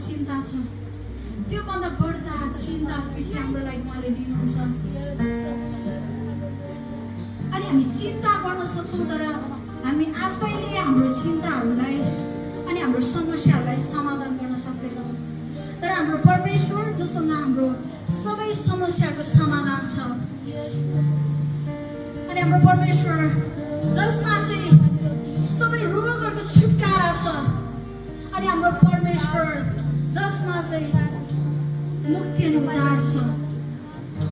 चिन्ता छ त्योभन्दा बढ्ता चिन्ता फेरि हाम्रो लागि उहाँले लिनुहुन्छ। अनि हामी चिन्ता गर्न सक्छौँ तर हामी आफैले हाम्रो चिन्ताहरूलाई अनि हाम्रो समस्याहरूलाई समाधान गर्न सक्दैनौँ। तर हाम्रो परमेश्वर जोसँग हाम्रो सबै समस्याको समाधान छ अनि हाम्रो परमेश्वर जसमा चाहिँ सबै रोगहरूको छुटकारा छ अनि हाम्रो परमेश्वर जसमा चाहिँ मुक्ति अनि उद्धार छ।